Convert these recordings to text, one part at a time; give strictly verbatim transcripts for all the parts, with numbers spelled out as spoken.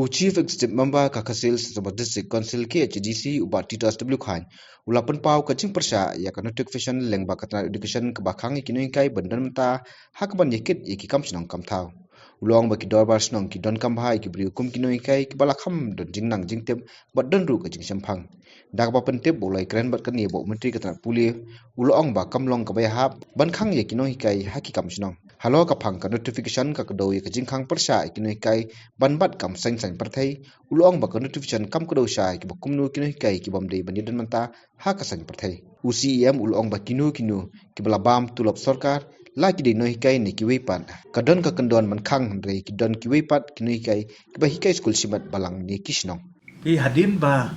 U Chief Executive Member ka Khasi Hills Autonomous District Council, K H A D C, u Bah Titus W Chyne, u la pynpaw ka jingpyrshah ïa ka notification lyngba ka tnat education kaba khang ïa ki nonghikai ban don mynta ha kaban ïa kit ïa ki kam shnong kam thaw. U la ong ba ki dorbar shnong ki donkam bha ïa ki briew kum ki nonghikai kiba la kham don jingnang jingtip bad don ruh ka jingshemphang. Da kaba pyntip ba u la ïakren bad kane bad u Myntri ka tnat pule, u la ong ba kam long kaba ïahap ban khang ïa ki nonghikai ha ki kam shnong. Halor ka phang ka notification ka kdew ïa ka jingkhang pyrshah ïa ki nonghikai ban bat kam saiñ saiñ pyrthei, u la ong ba ka notification kam kdew sha ïa kiba kumno ki nonghikai kibym dei ban ïadon mynta ha ka saiñ pyrthei. U C E M u la ong ba kino kino kiba la bam tulop sorkar, la ki dei nonghikai ne kiwei pat, ka don ka kyndon ban khang, hynrei ki don kiwei pat ki nonghikai kiba hikai skul shimet balang ne ki shnong. Ïa hadien ba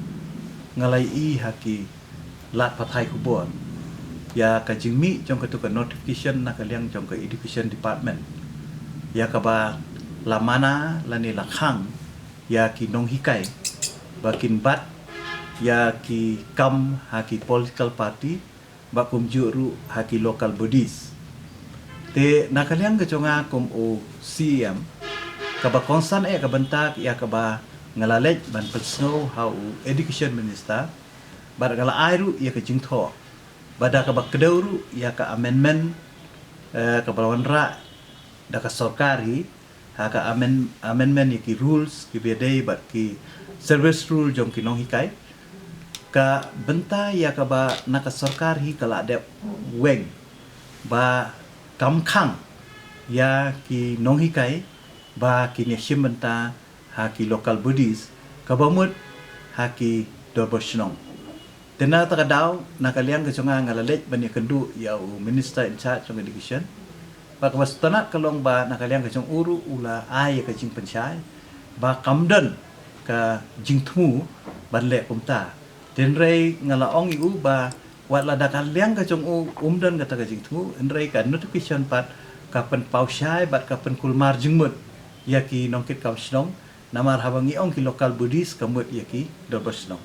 nga la ïohi ha ki lad pathai khubor ïa ka jingmih jong katu ka notification na ka liang jong ka Education Department, ïa kaba la mana lane la khang ïa ki nonghikai ba kin bat ïa ki kam ha ki political party, ba kumjuh ruh ha ki local bodies. Te na ka liang ka jong nga kum u C E M, kaba kongsan eh ka bynta ïa kaba nga la leit ban pynsngew ha u Education Minister, bad nga la ai ruh ïa ka jingthoh ba da kaba kdew ruh ïa ka amendment, eh, kaba la wanrah da ka sorkar hi, ha ka amend-, amendment ïa ki rules kiba dei bad ki service rule jong ki nonghikai. Ka bynta ïa kaba na ka sorkar hi ka la dep weng ba kam khang ïa ki nonghikai ba kin ïashim bynta ha ki local bodies, kaba mut ha ki dorbar shnong. Te na kata ka daw, na ka liang ka jong nga nga la leit ban ïakynduh ïa u Minister in charge jong Education. Ba kaba sngewtynnat ka long ba na ka liang ka jong u ruh u la ai ïa ka jingpynshai ba kam don ka jingthmu ban leh kumta. Te hynrei nga la ong ïa u ba wat la da ka liang ka jong u um don kata ka jingthmu, hynrei ka notification pat ka pynpaw shai bad ka pynkulmar jingmut ïa ki nongkit kam shnong. Namar haba ngi ong ki local bodies ka mut ïa ki dorbar shnong.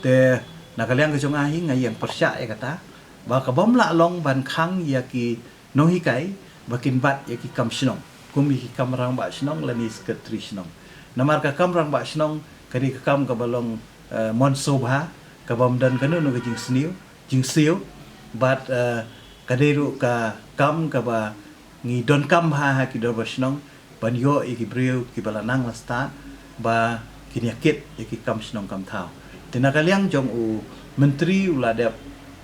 Te na ka liang ka jong nga hi nga ïeng pyrshah ïa kata ba ka bym lah long ban khang ïa ki nonghikai ba kin bat ïa ki kam shnong, kum ïa ki kam rangbah shnong lane secretary shnong. Namar ka kam rangbah shnong ka dei ka kam kaba long, eh, mon sngewbha, ka bym don kano kano ka jingsniew, jingsiew, bad, eh, ka dei ruh ka kam kaba ngi donkam bha ha ki dorbar shnong ban ïoh ïa ki briew kiba la nang la stad ba kin ïakit ïa ki kam shnong kam thaw. Te na ka liang jong u Myntri u la dep,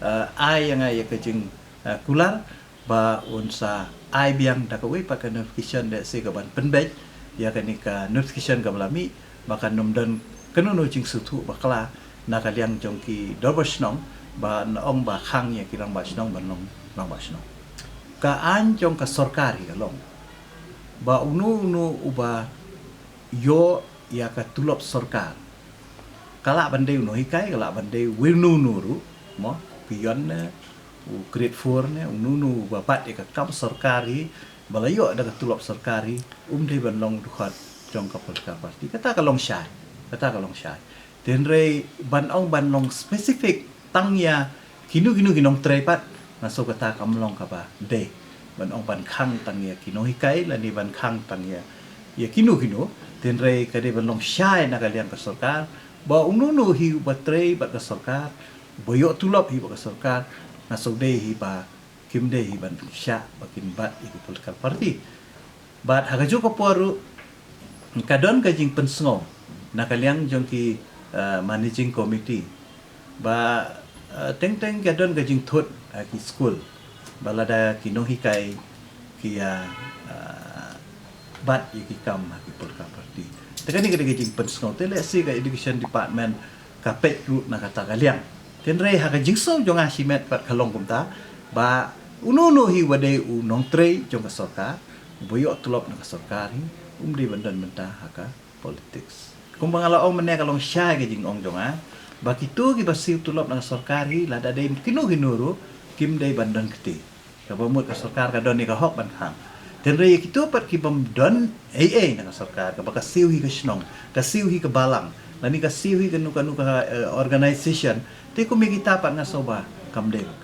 eh, ai ïa nga ïa ka jing, eh, kular ba un sa ai biang da kawei pat ka notification, da shi kaban pynbeit ïa kane ka notification kaba la mih, ba kan ym don kano kano jingsngewthuh bakla na ka liang jong ki dorbar shnong ba na ong ba khang ïa ki rangbah shnong ban long rangbah shnong. Ka aiñ jong ka sorkar hi ka long ba uno uno uba ïoh ïa ka tulop sorkar, ka lah ban dei u nonghikai, ka lah ban dei uno uno ruh, mo, peon ne, u grade four ne, uno uno uba bat ïa ka kam sorkar hi, ba la ïoh da ka tulop sorkar hi, um dei ban long dkhot jong ka political party. Kata ka long shai, kata ka long shai. Te hynrei ban ong ban long specific tang ïa kino kino ki nongtrei pat, nga sngew kata kam long kaba dei. Ban ong ban khang tang ïa ki nonghikai lane ban khang tang ïa, ïa kino kino, te hynrei ka dei ban long shai na ka liang ka sorkar ba uno uno hi uba trei bad ka sorkar, ba ïoh tulop hi bad ka sorkar, nga sngew dei hi ba kim dei hi ban shah ba kin bat ïa ki political party. Bad ha kajuh ka por ruh ka don ka jingpynsngew na ka liang jong ki, eh, managing committee ba, eh, teng teng ka don ka jingthut ha ki skul ba lada ki nonghikai ki ïa, eh, bat ïa ki kam ha ki political party. Te kane ka dei ka jingpynsngew, te lehse ka education department ka peit ruh na kata ka liang. Te hynrei ha ka jingsngew jong nga shimet pat ka long kumta ba uno uno hi uba dei u nongtrei jong ka sorkar, uba ïoh tulop na ka sorkar hi, um dei ban don bynta ha ka politics. Kumba nga la ong mynne, ka long shai ka jingong jong nga ba kito kiba siew tulop na ka sorkar hi, lada dei kino kino ruh, kim dei ban don kti. Kaba mut ka sorkar ka don ïa ka hok ban khang. Te hynrei ïa kito pat ki bym don ei ei na ka sorkar, kaba ka siew hi ka shnong, ka siew hi ka balang, lane ka siew hi kano kano ka, eh, organization, te kum ïa kita pat nga sngew ba kam dei ban